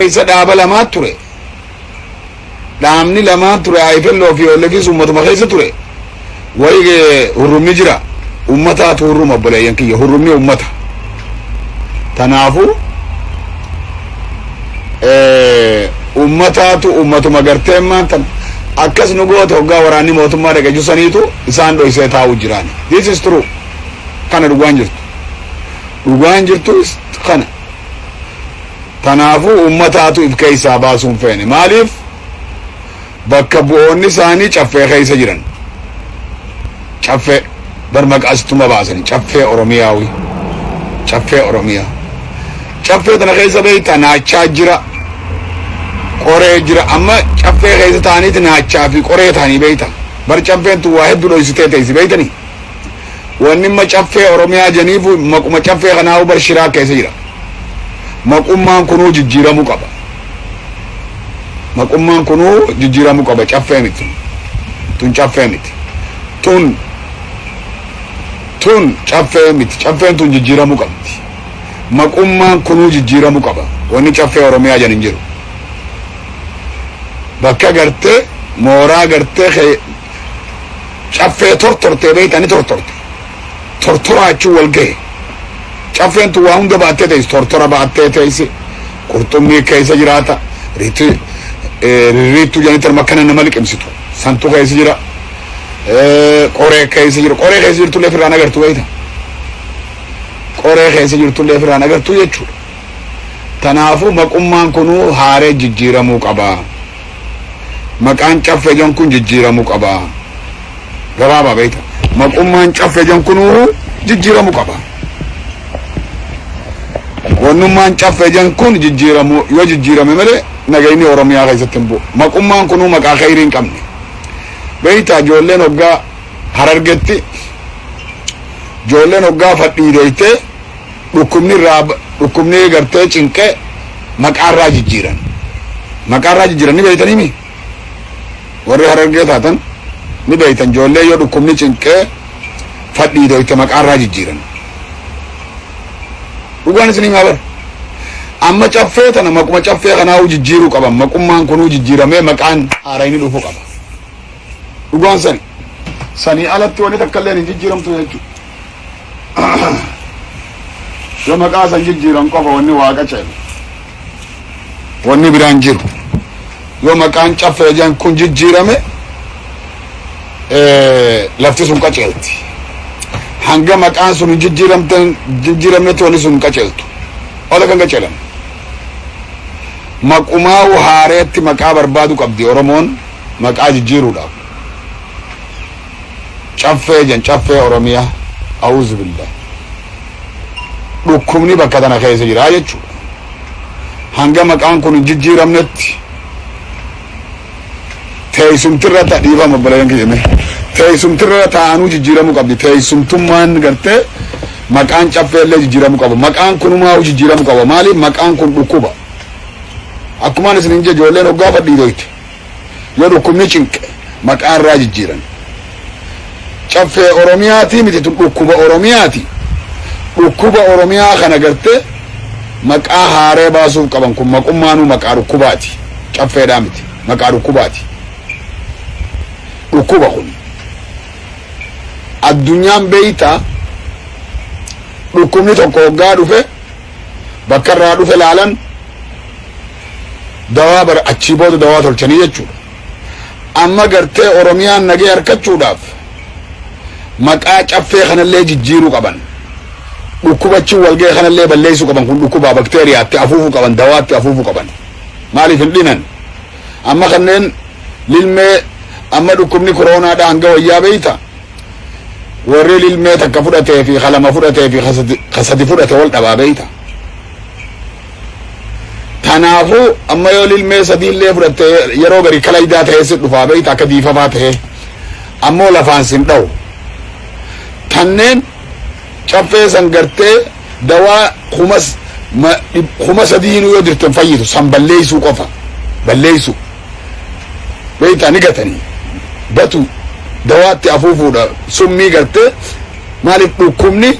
Keessa dhaaba lamaa ture. Dhaabni lamaan ture, IFLO fi OLFis uummatuma keessa ture. Wayi hurrumni jira. Uummataatu hurruma, obboleeyyan kiyya, hurrumni uummata. Tanaafuu uummataatu uummatuma gartee maantan akkas nu goote hoggaa waraanni mootummaa dhaqe saniitu isaan dhoysee taa'u jiraani. This is true. Kana dhugaan jirtu. Dhugaan jirtu kana. Tanaafuu uummataatu if keessaa baasuun feene. Maaliif? Bakka bu'oonni isaanii Caffee keessa jiran. Caffee bar maqaa asittuma baasanii, Caffee Oromiyaawi. Caffee Oromiyaa. Caffee tana keessa beektaa, naachaa jira. Qoree jira. Amma Caffee keessa ta'aniiti naachaa fi qoree ta'anii beekta. Bar Caffeen tun waa hedduu dhoysitee teessi, beektanii. Wanni imma Caffee Oromiyaa janiifu maquma Caffee kanaa bar shiraa keessa jira. Maqummaan kunuu jijjiiramuu qaba. Maqummaan kunuu jijjiiramuu qaba. Caffee miti. Tun Caffee miti. Tun Caffee miti. Caffeen tun jijjiiramuu qabdi. Maqummaan kunuu jijjiiramuu qaba. Wanni Caffee Oromiyaa jedhan hin jiru. Bakka gartee mooraa gartee Caffee tortortee beeytani, tortorte. Tortoraa jechuun wal gahe. Caffeen tun waa hunda baattee teessi. Tortora baattee teessi. Qurxummii keessa jiraata. Rirriittuu jedhanii tarma akkana nama liqimsitu. Santu keessa jira. Qoree keessa jira. Qoree keessa jirtullee ofirraan agartu, beeyta. Qoree keessa jirtullee ofirraan agartu jechuudha. Tanaafuu maqummaan kunuu haaree jijjiiramuu qaba. Maqaan Caffee jedhan kun jijjiiramuu qaba. Gabaabaa beeyta. Maqummaan Caffee jedhan kunuu jijjiiramuu qaba. Wannummaan Caffee jedhan kun jijjiiramu, yoo jijjiirame malee nagayni Oromiyaa keessatti hin bu'u. Maqummaan kunuu maqaa khayrii hin qabne. Beeyta, ijoolleen hoggaa Harargetti, ijoolleen hoggaa fadhiidoytee dhukkubni irraa, dhukkubni gartee cinqee, maqaa irraa jijjiiran. Maqaa irraa jijjiiran ni beeytanii mi? Warri Harargee taatan ni beeytan, ijoollee yoo dhukkubni cinqee fadhiidoyte maqaa irraa jijjiiran. Dhugaan isin himaa bara. Amma Caffee tana maquma Caffee kanaa jijjiiruu qaban. Maqummaan kunuu jijjiiramee maqaan haarayni dhufuu qaba. Dhugaan sani. Sanii alatti wanni takka illee hin jijjiiramtu jechuudha. Yoo maqaa san jijjiiran qofa wanni waaqa ceelu. Wanni biraan jiru. Yoo maqaan Caffee jedhan kun jijjiirame, lafti sun qaceelti. Hanga maqaan sun hin jijjiiramnetti wanni sun hin qaceeltu. Ola kan qaceelan. Maqumaa haareetti maqaa barbaadu qabdi Oromoon maqaa jijjiiruudhaaf. Caffee jan, Caffee Oromiyaa, auzu billah. Dhukkubni bakka tana keessa jira jechuudha. Hanga maqaan kun hin jijjiiramnetti teessumtirra ta dhiifama, obboleeyyan kiyya, teessumtirra taa'anuu jijjiiramuu qabdi. Teessumtummaan gartee maqaan Caffee illee jijjiiramuu qaba. Maqaan kunumaa jijjiiramuu qaba. Maaliif? Maqaan kun dhukkuba. Akkumaan isin hin ijoolleen hoggaa fadhiidoyte yoo dhukkubni cinqe maqaa irraa jijjiiran. Caffee Oromiyaatii miti, tun dhukkuba Oromiyaati. Dhukkuba Oromiyaa kana gartee maqaa haaree baasuuf qaban. Kun maqummaanuu maqaa dhukkubaati. Caffeedhaa miti, maqaa dhukkubaati. Dhukkuba kun. Addunyaan beeytaa, dhukkubni tokko hoggaa dhufe bakka irraa dhufe laalan, dawaa bara achii booda dawaa tolchanii jechuudha. Amma gartee Oromiyaan nagee harkachuudhaaf maqaa Caffee kanallee jijjiiruu qaban. Dhukkubachi walga'e kanallee balleessuu qaban. Kun dhukkuba bakteeriyaatti afuufuu qaban, dawaatti afuufuu qaban. Maaliif hin dhinan? Amma kanneen lilmee, amma dhukkubni koroonaadha hanga wayyaa, beeyta. Warri lilmee takka fudhatee fi kalama fudhatee fi kasadi fudhate wal dhabaa, beeyta. Kanaafuu amma yoo lilmee sadiillee fudhatte yeroo gari kalaydaa ta'ee si dhufaa, beeyta, akka diifafaa ta'ee ammoo lafaan sin dha'u. Tanneen Caffee san gartee dawaa 3000 yoo dirten fayyitu, san balleessuu qofa balleessuu, beeytaa, ni gatanii batu, dawaatti afuufuudha summii gartee. Maaliif? Dhukkubni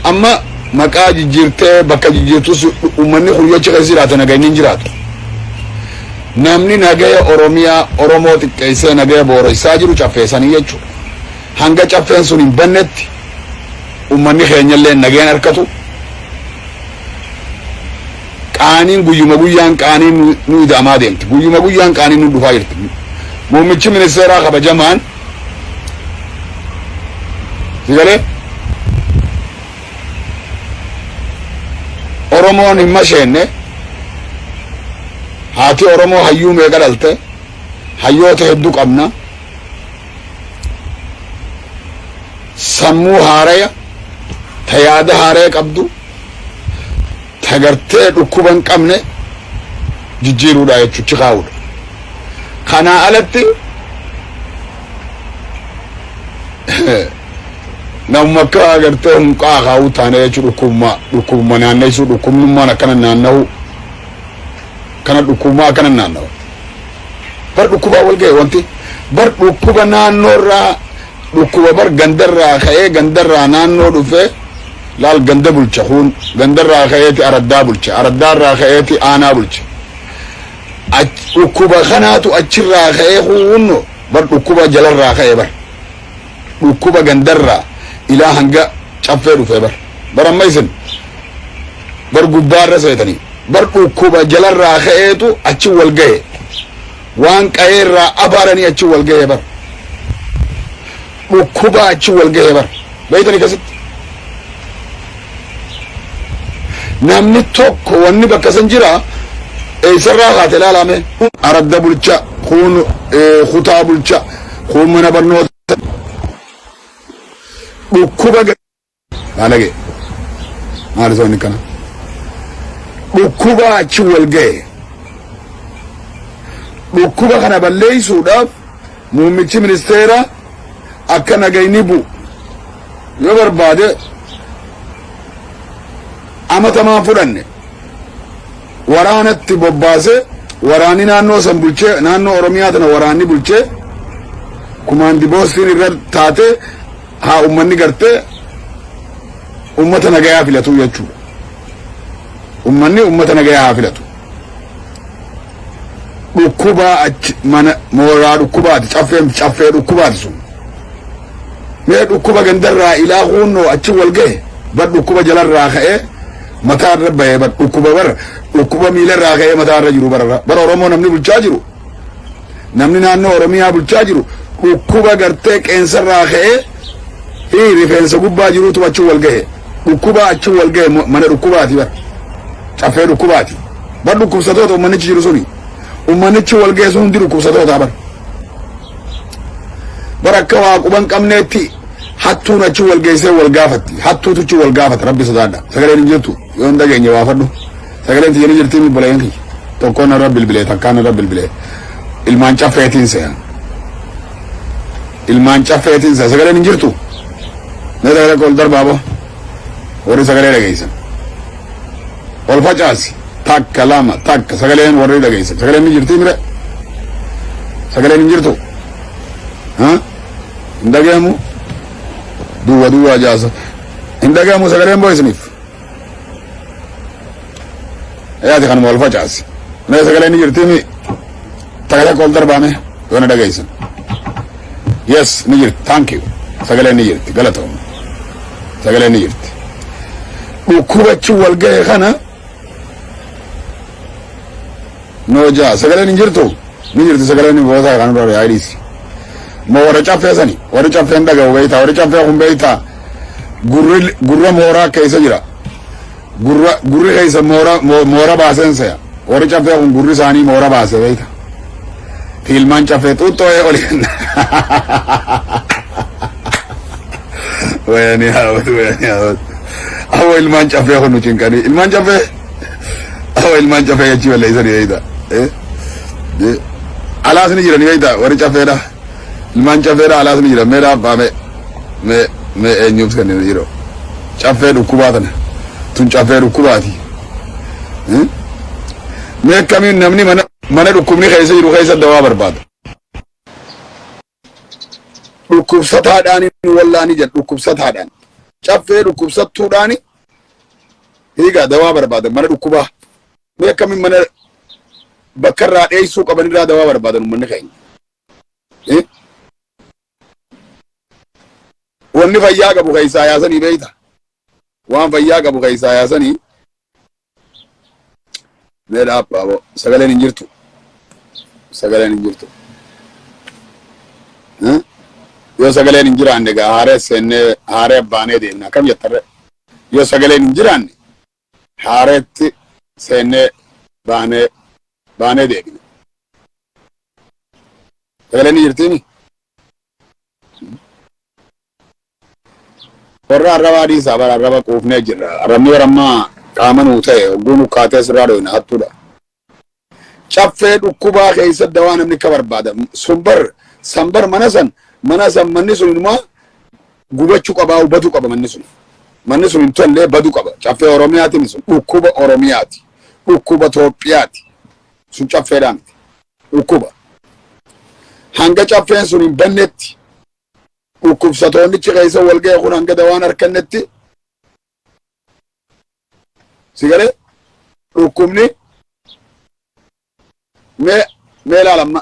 amma maqaa jijjiirtee bakka jijjiirtus uummanni kun yoo achi keessa jiraate nagaa inni hin jiraatu. Namni nagaya Oromiyaa Oromoo xiqqeessee nagaya booressaa jiru caffeessanii jechuudha. Hanga caffeen sun hin bannetti ummanni keenyallee nagayaan harkatu. Qaaniin guyyuma guyyaan qaaniin nu ida'amaa deemti. Guyyuma guyyaan qaaniin nu dhufaa jirti. Muummichi ministeeraa kabajamaan si galee Oromoon hin masheenne. Haati Oromoo hayyuu meeqa dhalte? Hayyoota hedduu qabna. Sammuu haaraya ta yaada haaraya qabdu ta gartee dhukkuba hin qabne jijjiiruudha jechuuchi kaa'uudha. Kanaa alatti namuma akka agartee hunqaa kaa'uu taane jechuun dhukkubuma dhukkubuma naannessuu, dhukkubnummaan akkana naanna'u kana, dhukkubummaa akkana naanna'u. Bar dhukkubaa wal ga'e wanti bar dhukkuba naannoorraa, dhukkuba bar gandarraa ka'ee gandarraa naannoo dhufee. Laal, ganda bulcha kun gandarraa ka'eeti araddaa bulcha, araddaarraa ka'eeti aanaa bulcha. Dhukkuba kanaatu achirraa ka'ee kunno bar dhukkuba jalarraa ka'e, bar dhukkuba gandarraa ilaa hanga caffee dhufee. Bar amma isin bar gubbaarra seetanii bar dhukkuba jalarraa ka'eetu achi wal ga'e, waan qa'eerraa abaaranii achi wal ga'e, bar dhukkuba achi wal ga'e. Bar beeytanii akkasitti namni tokko wanni bakka san jira eessarraa kaate ilaalame. Aradda bulcha kun, kutaa bulcha kun, mana barnoota dhukkuba maalage maali soonni kana dhukkuba achi wal ga'e. Dhukkuba kana balleessuudhaaf muummichi ministeera akka nagayni bu'u yoo barbaade amatamaan fudhanne waraanatti bobbaase, waraanni naannoo san bulchee, naannoo Oromiyaa tana waraanni bulchee, command postiin irra taate, haa ummanni gartee ummata nagayaa filatu jechuudha. Ummanni ummata nagayaa haa filatu. Dhukkubaa achi mana mooraa dhukkubaati, caffeen caffee dhukkubaati sun. Mee dhukkuba gandarraa ilaa hunnoo achi wal gahe, bar dhukkuba jalarraa ka'ee mataarra bahee, bar dhukkuba, bar dhukkuba miilarraa ka'ee mataarra jiru. Bararra bara Oromoo namni bulchaa jiru, namni naannoo Oromiyaa bulchaa jiru, dhukkuba gartee qeensarraa ka'ee fi rifeensa gubbaa jirutu achi wal gahe. Dhukkuba achi wal gahe, mana dhukkubaati, bar caffee dhukkubaati. Bar dhukkubsatoota ummannichi jiru suni, ummannichi wal gahe sun hundi dhukkubsatoota. Bar akka waa quban qabneetti hattuun achi wal geessee wal gaafatti, hattuutu achi wal gaafata. Rabbi sodaadha. Sagaleen hin jirtu yoo hin dhageenye baafadhu. Sagaleen tiyya ni jirti? Bilbileen kiyya tokkoon narra bilbilee, takkaan narra bilbilee. Ilmaan caffeetiin se'a, ilmaan caffeetiin se'a. Sagaleen hin jirtu. Mee sagalee ol darbaa boo, warri sagalee dhageessan ol facaasi. Takka, lama, takka. Sagaleen warri dhageessan, sagaleen ni jirti mire? Sagaleen hin jirtu? Ha, hin dhagayamu. Duwwa duwwaa jaasa hin dhagayamu sagaleen boo isiniif yaati. Kanuma ol facaasi. Mee sagaleen ni jirti mi? Takka takka ol darbaame yoo na dhageessan. Yes, ni jirti. Thank you. Sagaleen ni jirti, galatooma. Sagaleen ni jirti. Dhukkubachi wal gahe kana noojaa. Sagaleen hin jirtu? Ni jirti sagaleen. Boosaa kan dura yaadisi moo warra caffee sani, warri caffeen dhaga'u beeytaa, warri caffee kun beeytaa, gurri gurra mooraa keessa jira. Gurra gurri keessa moora moora baaseen se'a. Warri caffee kun gurri isaanii moora baase beeyta. Ilmaan caffee xuuxxoo oli. Wayani haawwatu, wayani haawwatu. Awwa, ilmaan caffee kun nu cinqanii. Ilmaan caffee, awwa, ilmaan caffee jechii balleessanii beeyta. Alaas ni jiranii beeyta warri caffeedha. Ilmaan caffeedha alaas ni jiran. Mee dhaabbaa, mee mee mee eenyuuf kan jiru caffee dhukkubaa tana tun caffee dhukkubaati. Mee akkamiin namni mana dhukkubni keessa jiru keessa dawaa barbaada? Dhukkubsataadhaan wallaani jedha, dhukkubsataadhaan, caffee dhukkubsattuudhaan hiigaa dawaa barbaada mana dhukkubaa. Mee akkamiin mana Bakka irraa dheessuu qaban irraa dawaa barbaadan uummanni keenya. Wanni fayyaa qabu keessaa yaasanii beeyta. Waan fayyaa qabu keessaa yaasanii mee dhaabbaa boo sagaleen hin jirtu. Sagaleen hin jirtu. Yoo sagaleen hin jiraanne gaa haaree seennee haaree baanee deemna akkam jettarre. Yoo sagaleen hin jiraanne haareetti seennee baanee baanee deebina. Sagaleen ni jirtiimi? Warra arrabaa dhiisaa bara arraba quufnee jirra. Arrabni bara ammaa qaama nuu ta'e hogguu nu kaatee sirraa dhoyna hattuudha. Caffee dhukkubaa keessa dawaa namni akka barbaada. Sun bar san bar mana san mana san manni sun inumaa gubachuu qabaa baduu qaba manni sun. Manni sun hin tollee baduu qaba. Caffee Oromiyaatiin sun dhukkuba Oromiyaati. Dhukkuba Itoophiyaati. Sun caffeedhaa miti. Dhukkuba. Hanga caffeen sun hin bannetti dhukkubsatoonnichi keessa wal ga'e kun hanga dawaan harkannetti si galee dhukkubni mee mee ilaalamma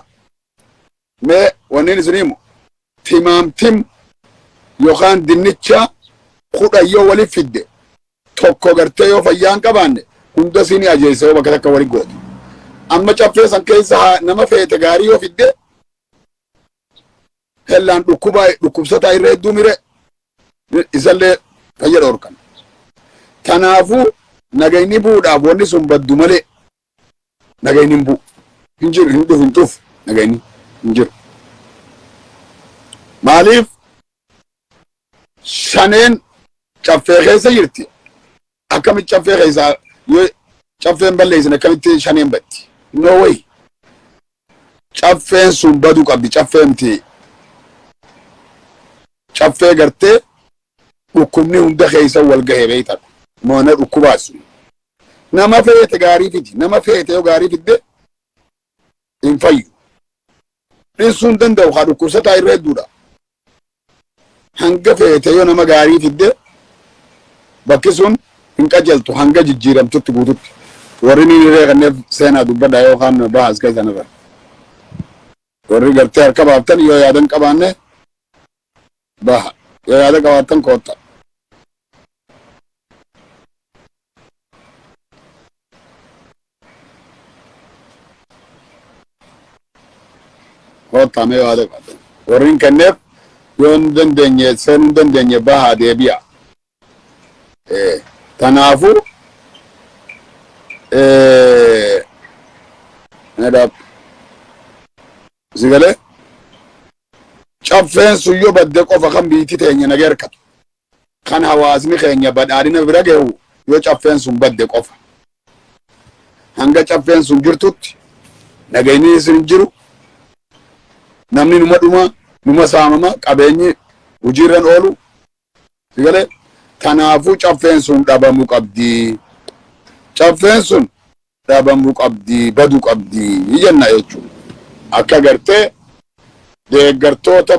mee wanniin isin himu timaamtim yookaan dinnicha kudha yoo waliif fidde tokko gartee yoo fayyaa hin qabaanne hunda siin ajeessa yoo bakka takka wali goote amma caffee san keessa nama feete gaarii yoo fidde hellaan dhukkubaa dhukkubsataa irra hedduu mire isallee fayya dhorkan. Tanaafuu nagayni bu'uudhaaf wanni sun baddu malee nagayni hin bu'u. Hin jiru hin dhufu hin dhufu nagayni hin jiru. Maaliif shaneen caffee keessa jirti akkamitti caffee keessaa yoo caffeen balleessin akkamitti shaneen baddi? No way. Caffeen sun baduu qabdi caffeemti. Caffee gartee dhukkubni hunda keessa wal gahee beektan. Mana dhukkubaa sun. Nama feete gaarii fidi. Nama feete yoo gaarii fidde hin fayyu. Dhiisuu hin danda'u haa dhukkubsataa irra hedduudha. Hanga feete yoo nama gaarii fidde bakki sun hin qajeeltu hanga jijjiiramtutti guututti. Warri niin hiree kanneef seenaa dubbadha yookaan baha as keessan irra. Warri gartee harka baaftan yoo yaadan qabaanne baha. Yoo yaada qabaattan kootta. Koottaa mee yoo yaada qabaattan. Warri hin kenneef yoo hin dandeenye seenuu hin dandeenye bahaa deebi'a. Kanaafuu si galee caffeen sun yoo badde qofa kan biitti teenya naga hirkatu. Kan hawaasni keenya badhaadhina bira gahu yoo caffeen sun badde qofa. Hanga caffeen sun jirtutti nagayni isin jiru namni numa dhuma numa saamama qabeenyi hojiirran oolu si galee kanaafuu caffeen sun dhabamu qabdi. Caffeen sun dhabamu qabdi badu qabdi jenna jechuudha. Akka gartee deeggartoota.